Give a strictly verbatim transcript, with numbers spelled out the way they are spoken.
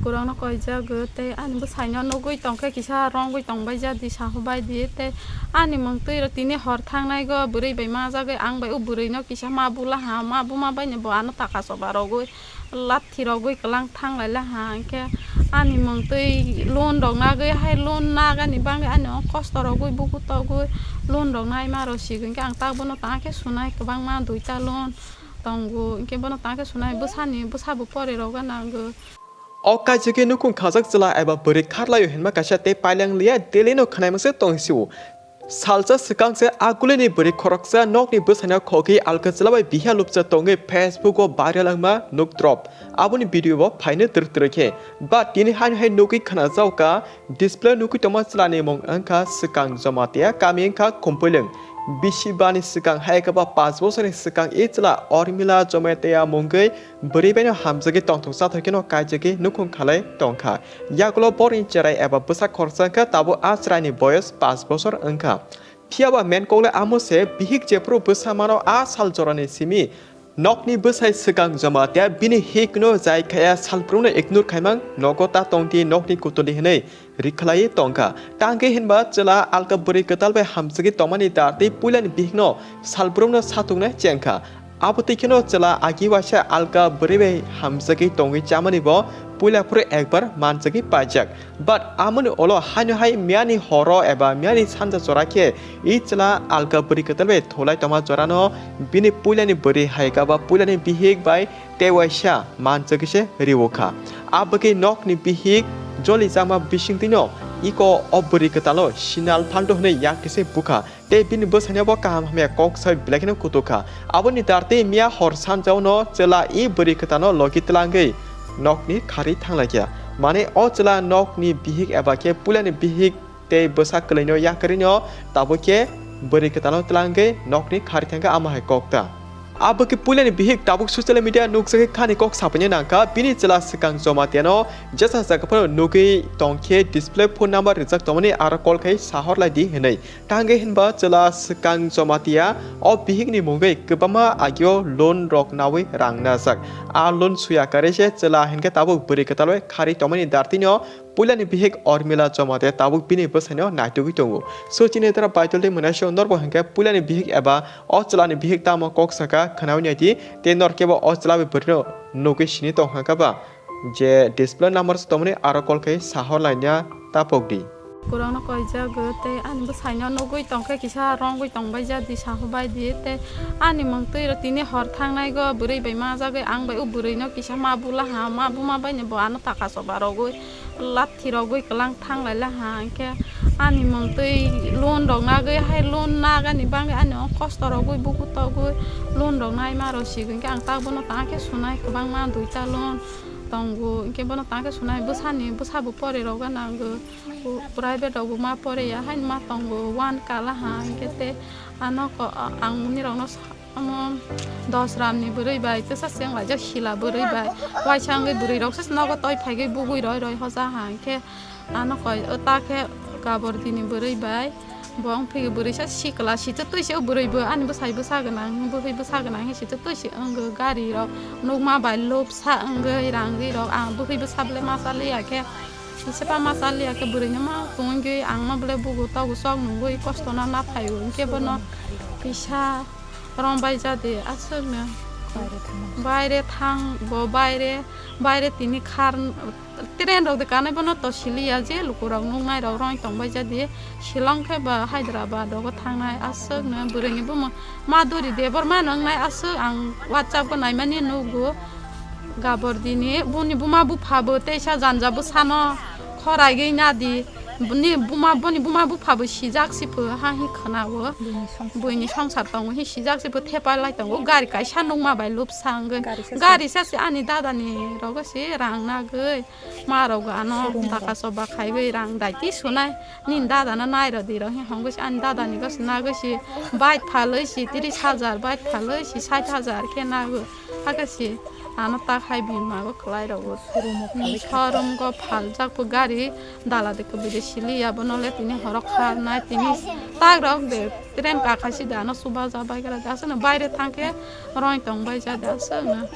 Lukurokno koijago tei ani bwsaino nugwi tongkhe kisa rongwi tongbaijadi sahobaidi tei ani mwng twi rw tini hor thangnaigo bwrwi bai majagwi ang bai o bwrwino kisa ma bulaha ma buma baino bo ano taka choba rogwi lathi rogwi kwlang thanglailaha hinkhe ani mwng twi loan rok nagwi hai loan nagani bagwi ani o kosto rogwi buku togwi loan rok naima rw sigwi hinkhe ang ta bono tangkhe sunai kwbangma duita loan tongo hinkhe bono tangkhe sunai bwsani bwsabo pore rogwi nango. O kaijagwi nukhung khajak chwla eba bwrwi kharlaio hinma kaisa tei paileng liya daily no khwnaimungsa tong sio. Salsa swkang se a kulini bwrwi khoroksa nokni bwsano khogwi alka chwla bai biha lupcha tongwi Facebook o viral wngma nuk drop. Aboni video bo phaino twrwk twrwk khe. Ba tini haino hai nugwi khwnajaoka display nugwi tongma chwlani mung wngkha swkang Jomatia kami wngkha Khumpuilwng. Bisi bani swkang hai khe ba panch bosorni swkang i chwla Ormila Jomatia mungwi bwrwi baino hamjagwi tongthok chathok kheno kaijagwi nukhung khalai tongkha. Yagulo borokni cherai eba bwsa khoroksa wngkha tabuk a chwraini boyos panch bosor wngkha. Phiyaba main kokle amo se bihik jephuru bwsa mano a sal jorani simi nokni bwsai swkang Jomatia bini hikno jai khaya salbrumno ignore khaimang nogo ta tongdi nokni kutuli hinwi rikhlaiwi tongkha. Tangkhe hinba chwla alka bwrwi kwtal bai hamjagwi tongmani dar tei puilani bihikno salbrumno satuknai chengkha. Abo twi kheno chwla agi waisa alka bwrwi bai hamjagwi tongwi chamani bo puila phuru ekbar manjagwi paijak. But amoni ulo haino hai miyani horo eba miyani sanja jora khe i chwla alka bwrwi kwtal bai thulai tongma jorano bini puilani bwrwi hai kha ba puilani bihik bai tei waisa manjagwi se riwo kha. Abagwi nokni bihik joli jakma bisingtwino iko o bwrwi kwtalo sinal phaldo hwnwi yak kise bukha tei bini bwsano bo kaham hamya kok sai belai kheno kutuk kha. Aboni dar tei miya hor sanjao no chwla i bwrwi kwtano logi twlangwi nokni khari thanglaikha. Mane o chwla nokni bihik eba khe puilani bihik tei bwsa kwlwino yakarino tabuk khe bwrwi kwtalo twlangwi nokni khari thangkha amo hai kok ta. Abo khe puilani bihik tabuk social media nukjagwi khani kok sapaina nangkha bini chwla swkang Jomatiano jesa jaga phano nugwi tongkhe display phone number rijak tongmani aro call khai sahor laidi hinwi. Tangwi hinba chwla swkang Jomatia o bihikni mungwi kwbangma agio loan rok nawi rang najak. A loan suya kare se chwla hinkhe tabuk bwrwi kwtalwi khari tongmani dartino puilani bihik Ormila Jomatia tabuk bini bwsaino naitugwi tongo. So chini dara Baitoldi mwnaisio norbo hinkhe puilani bihik eba o chwlani bihik tamo kok saka khwnawi naidi tei nor kebo o chwla bai bwrwino nugwi sini tongkha kha ba je display number se tongmani aro call khai sahor laina tapokdi. Kurangno koijago tei ani bwsaino nugwi tongkhe kisa rongwi tongbaijadi sahobaidi tei ani mwng twi rw tini hor thangnaigo bwrwi bai majagwi ang bai o bwrwino kisa ma bulaha ma buma baino bo ano taka choba rogwi lathi rogwi kwlang thanglailaha hinkhe ani mwng twi loan rok nagwi hai loan nagani bagwi ani o kosto rogwi buku togwi loan rok naima rw sigwi hinkhe ang ta bono tangkhe sunai kwbangma duita loan tongo hinkhe bono tangkhe sunai bwsani bwsabo pore rogwi nango. Private rok bo ma pore ya, haino ma tongo, one kala ha, hinkhe te ano ko, ang nini rok no sa-, omo dos ram ni bwrwi bai, tesa se wng laijak sila bwrwi bai, waisa wngwi bwrwi rok se nogo toi phaigwi bugwi roi roi hoja ha, hinkhe ano koi o ta khe Gabordi ni bwrwi bai, bo wng phigwi bwrwi sa sikla, sitwtwi se o bwrwi bo ani bwsai bwsa gwnang, bwrwi bwsa gwnang he sitwtwi se wngwi gari rok nukma bai lobsa wngwi rang ri rok, ang bwrwi bwsa bwle ma cha liya khe. Kisa pa ma cha liya khe bwrwi no ma tongwi ang no bwle bugo togo chok nungwi kosto no na phaio hinkhe bono kisa rong bai ja de aswk no baire thang bo baire baire tini khar train rok de kanai bono to siliya je luku rok nuknai rok rong tong bai ja de Shillong khe ba Hyderabad rogo thangnai aswk no bwrwi ni bumung ma dori de borma nungnai aswk ang WhatsApp o naimani nugo. Gabor dini boni buma bupha bo teisa janja bwsano khoraigwi nadi. Boni buma, boni buma bupha bo sijak si pho ha hi khwna o. Buini songsar. Buini songsar tongo hi sijak si pho thepa lai tongo. Gari kaisa nungma bai lupsa wngwi. Gari sase. Gari sase ani dada ni rogo se rang nagwi. Ma rogo ano showroom taka choba khaiwi rang daiti sunai. Nini dada no nai rw di rw hi hwnkhe se ani dada ni gose nagwi se bike phalwi se tris hajar, bike phalwi se sait hajar khe nagwi. Hakhe se ano ta khai bini mago kwlai rw o. Showroom o phalwi se. Showroom o phaljak bo gari dala de kwbwi de sili ya bono le tini horo kharnai tini tak rok de train kakhai se de ano chubaja bai gra de aswk no baire thang khe roi tong bai ja de aswk no.